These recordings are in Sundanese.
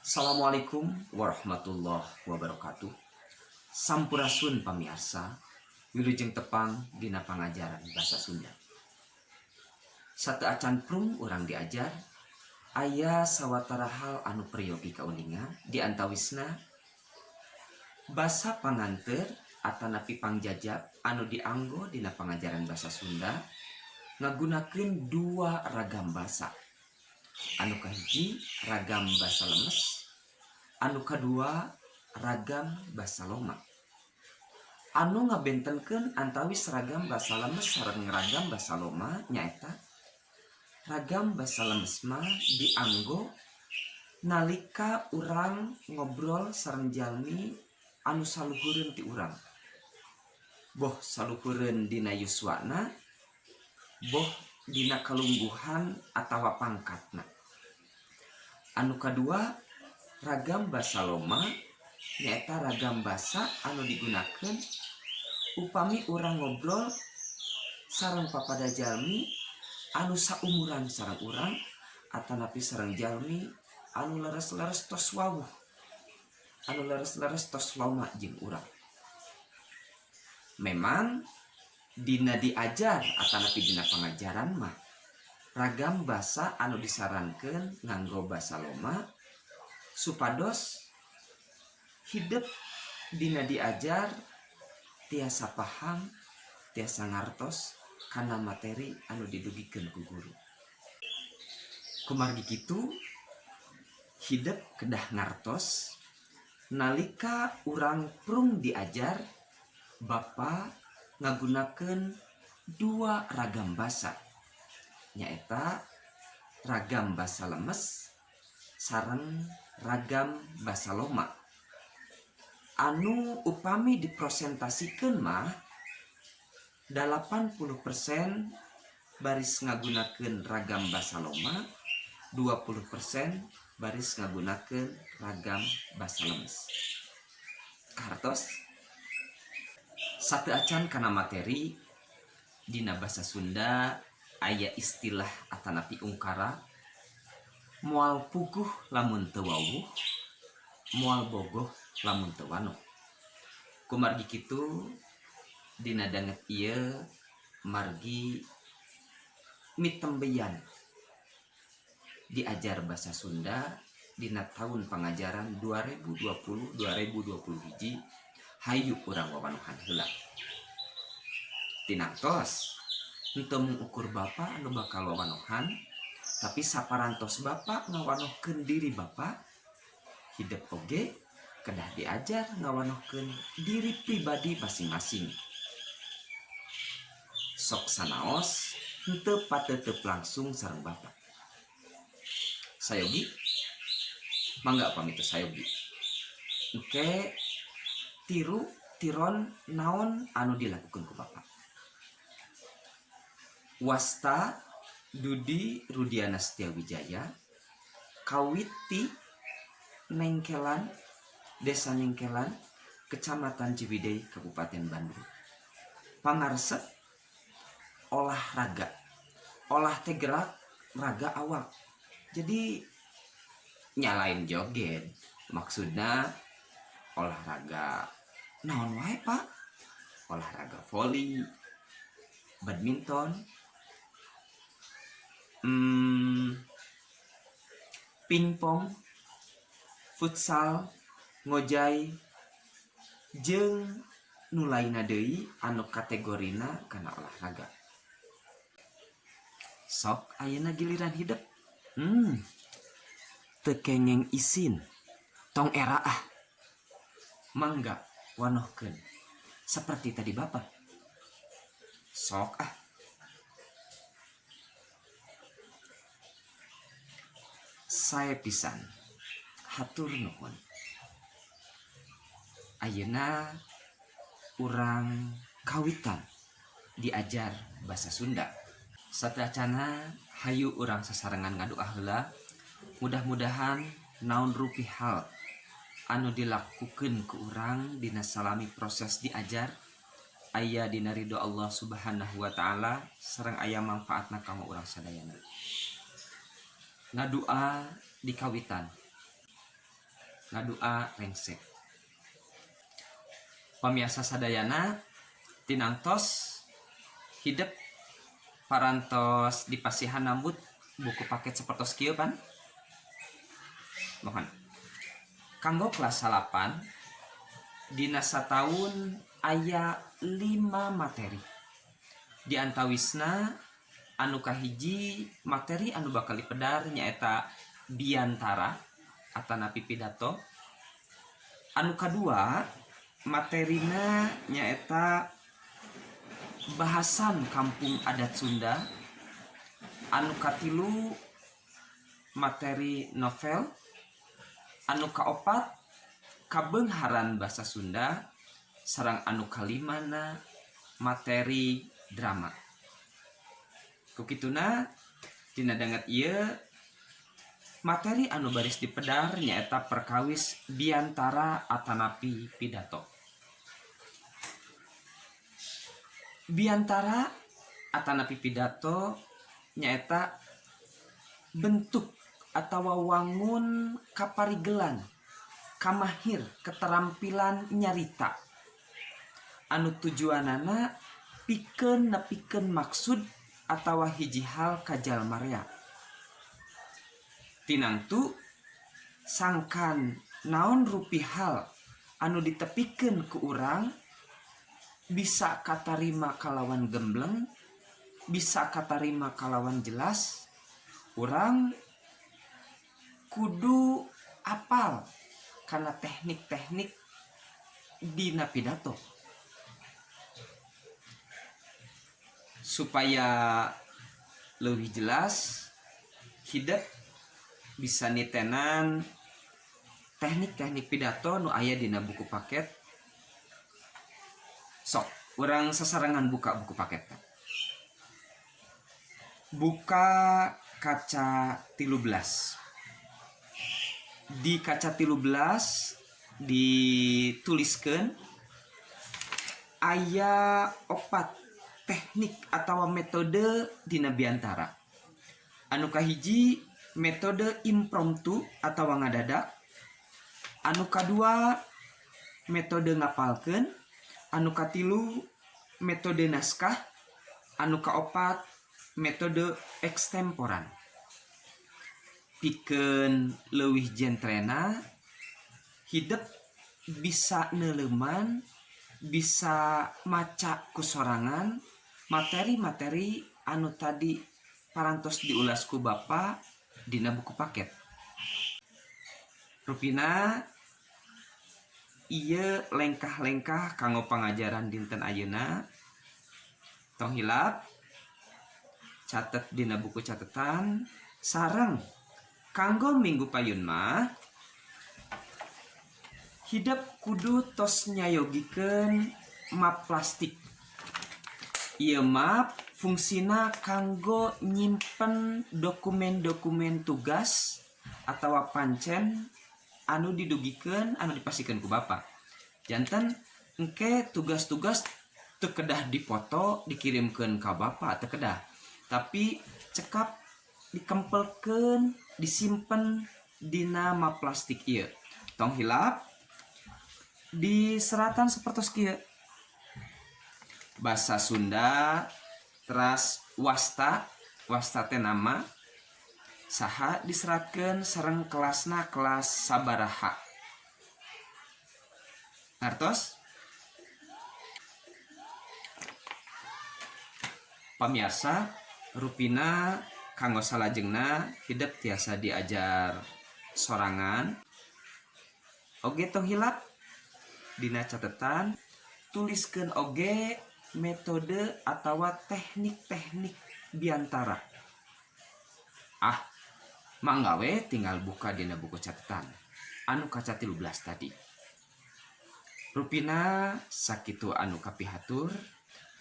Assalamualaikum warahmatullahi wabarakatuh. Sampurasun pamiarsa, wilujeng tepang dina pangajaran basa Sunda. Sateuacan prung urang diajar, aya sawatara hal anu peryogi kauninga di antawisna basa panganteur atanapi pangjajab anu dianggo dina pangajaran basa Sunda ngagunakeun dua ragam basa. Anu kahiji ragam basa lemes, anu kadua ragam basa loma. Anu ngabentenkeun antawis ragam basa lemes sareng ragam basa loma nyaeta ragam basa lemes mah dianggo nalika urang ngobrol sareng jalmi anu saluhureun ti urang. Boh saluhureun dina yuswana, boh dina kalungguhan atawa pangkatna. Anu kadua ragam basa loma nyaeta ragam basa anu digunakeun upami urang ngobrol sareng papada jalmi anu saumuran sareng urang atanapi sareng jalmi anu leres-leres tos wawuh, anu leres-leres tos loma jeung urang. Memang dina diajar atanapi dina pangajaran mah ragam basa anu disarankeun nganggo basa loma supados hidep dina diajar tiasa paham, tiasa ngartos kana materi anu didugikeun ku guru. Kumargi kitu hidep kedah ngartos nalika urang prung diajar Bapa ngagunakeun dua ragam basa, nyaeta ragam basa lemes sareng ragam basa loma. Anu upami diprosentasikeun mah 80% baris ngagunakeun ragam basa loma, 20% baris ngagunakeun ragam basa lemes. Kartos sateuacan kana materi dina basa Sunda aya istilah atanapi ungkara moal puguh lamun teu wawuh, moal bogoh lamun teu wanoh. Kumargi kitu dina danget ieu margi mitembeyan diajar basa Sunda dina tahun pangajaran 2020 2021 hayu urang wawanohan heula. Tinangtos henteu mung ukur bapa anu bakal wawanohan, tapi saparantos bapa ngawanohkeun diri bapa, hidep oge kedah diajar ngawanohkeun diri pribadi masing-masing. Sok sanaos henteu pateuteup langsung sareng bapa. Sayogi mangga pamit sayogi. Engke tiru tiron naon anu dilakukan ku bapa. Wasta Dudi Rudiana Setiawijaya, kawit ti Nengkelan, Desa Nengkelan, Kecamatan Ciwidey, Kabupaten Bandung. Pangaresep olahraga. Olah teh gerak, raga awak. Jadi nyalain joget, maksudna olahraga naon wae, Pak? Olahraga voli, badminton, pingpong, futsal, ngojay, jeung nu lainna deui anu kategorina kana olahraga. Sok ayeuna giliran hidep. Teu kengeng isin, tong era ah. Mangga wanohkeun seperti tadi Bapak. Sok ah. Sae pisan, hatur nuhun. Ayeuna urang kawitan diajar basa Sunda. Sateuacana hayu urang sasarengan ngadoa heula, mudah-mudahan naon rupi hal anu dilakukeun ku urang dina salami proses diajar aya dina ridho Allah Subhanahu wa taala sareng aya mangfaatna kanggo urang sadayana. Ngadua di kawitan. Ngadua rengse. Pamiarsa sadayana, tinangtos hidep parantos dipasihan nambut buku paket sapertos kieu pan. Mohon. Kanggo kelas 8, dina sataun aya 5 materi. Di antawisna anu kahiji materi anu bakal dipedar nyaeta biantara atanapi pidato. Anu kadua materina nyaeta bahasan kampung adat Sunda. Anu katilu materi novel. Anu kaopat kabeungharan basa Sunda, sareng anu kalimana materi drama. Ku kituna dina danget ieu materi anu baris dipedar nyaeta perkawis biantara atanapi pidato. Biantara atanapi pidato nyaeta bentuk atawa wangun kaparigelan, kamahir, keterampilan nyarita anu tujuanana pikeun nepikeun maksud atawa hiji hal ka jalma rea. Tinangtu sangkan naon rupi hal anu ditepikeun ku urang bisa katarima kalawan gembleng, bisa katarima kalawan jelas, urang kudu apal kana teknik-teknik dina pidato. Supaya leuwih jelas, hidep bisa nitenan teknik-teknik pidato nu aya dina buku paket. Sok, urang sasarengan buka buku paket. Buka kaca 13. Di kaca 13 dituliskeun aya 4 teknik atau metode dina biantara. Anu kahiji metode impromptu atau ngadadak, anu kadua metode ngapalkeun, anu katilu metode naskah, anu kaopat metode ekstemporan. Pikeun leuwih jentrena, hidep bisa neuleuman, bisa maca ku sorangan materi-materi anu tadi parantos diulas ku Bapa dina buku paket. Rupina ieu lengkah-lengkah kanggo pangajaran dinten ayeuna. Tong hilap catet dina buku catetan sareng kanggo minggu payun mah hidep kudu tos nyayogikeun map plastik. Ieu map fungsina kanggo nyimpen dokumen-dokumen tugas atawa pancen anu didugikeun anu dipasikeun ku Bapa. Janten engke tugas-tugas teu kedah dipoto dikirimkeun ka Bapa, teu kedah. Tapi cekap dikempelkeun, disimpen dina map plastik ieu. Tong hilap di seratan sapertos kieu. Basa Sunda teras wasta, wasta teh nama saha diseratkeun sareng kelasna kelas sabaraha. Ngartos? Pamiarsa, rupina kanggo salajengna hidep tiasa diajar sorangan. Oge tong hilap dina catetan tuliskeun oge metode atawa teknik-teknik biantara. Ah, mangga we tinggal buka dina buku catatan anu kaca 13 tadi. Rupina sakitu anu kapihatur,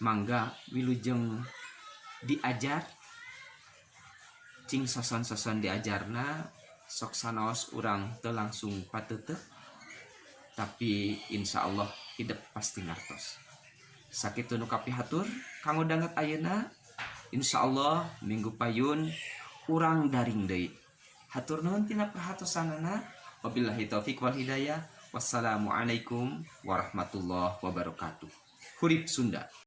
mangga wilujeng diajar, cing soson-soson diajarna sok sanaos urang teu langsung pateuteuh, tapi insya Allah hidep pasti ngartos. Sakitu nu kapihatur kanggo danget ayeuna, insya Allah minggu payun urang daring deui. Hatur nuhun tina perhatosanana. Wabillahi taufik wal hidayah. Wassalamualaikum warahmatullahi wabarakatuh. Hurip Sunda.